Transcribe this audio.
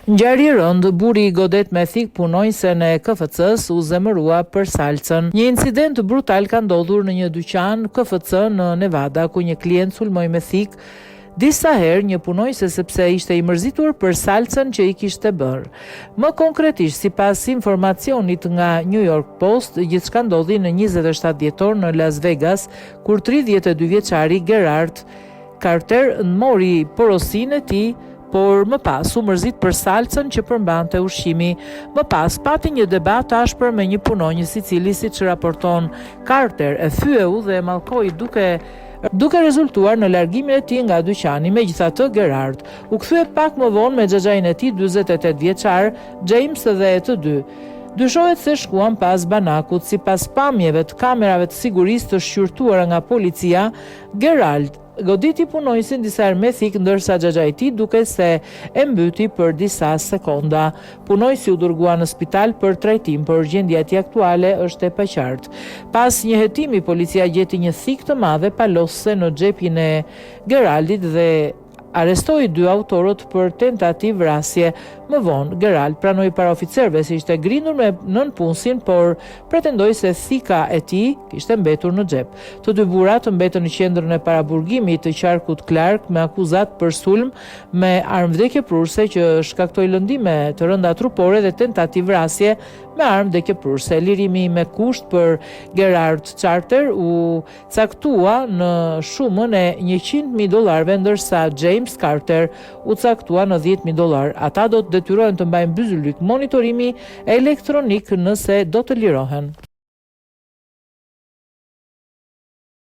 Ngjarje e rëndë, burri godet me thikë punonjësen e KFC-së, u zemërua për salcën. Një incident brutal ka ndodhur në një dyqan KFC në Nevada, ku një klient sulmoi me thikë disa herë një punonjëse sepse ishte i mërzitur për salcën që i kishte bërë. Më konkretisht, sipas informacionit nga New York Post, gjithçka ndodhi në 27 dhjetor në Las Vegas, kur 32 vjeçari Gerard Carter mori porosinë e tij, por më pas u mërzit për salcën që përmbante ushqimi. Më pas pati një debat të ashpër me një punonjës i cili, siç raporton Carter, e fyeu dhe e mallkoi duke duke rezultuar në largimin e tij nga dyqani. Megjithatë, Gerard u kthye pak më vonë me xhaxhain e tij 48 vjeçar, James dhe të dy dyshohet se shkuan pas banakut. Sipas pamjeve të kamerave të sigurisë të shqyrtuara nga policia, Gerald goditi punonjësin disa herë me thikë ndërsa xhaxhai i tij duket se e mbyti për disa sekonda. Punonjësi u dërgua në spital për trajtim, por gjendja e tij aktuale është e paqartë. Pas një hetimi, policia gjeti një thikë të madhe palosëse në xhepin e Geraldit dhe arrestoi dy autorët për tentativë vrasje. Më vonë, Gerald pranoi para oficerëve se ishte grindur me nëpunësin, por pretendoi se thika e tij kishte mbetur në xhep. Të dy burrat mbetën në qendrën e paraburgimit të qarkut Clark me akuzat për sulm me armë vdekjeprurëse që shkaktoi lëndime të rënda trupore dhe tentativë vrasje me armë vdekjeprurëse. Lirimi me kusht për Gerard Carter u caktua në shumën e 100.000 dollarëve ndërsa James Carter u caktua në 10.000 dollarë. Ata do të detyrohen të mbajnë byzylyk monitorimi elektronik nëse do të lirohen.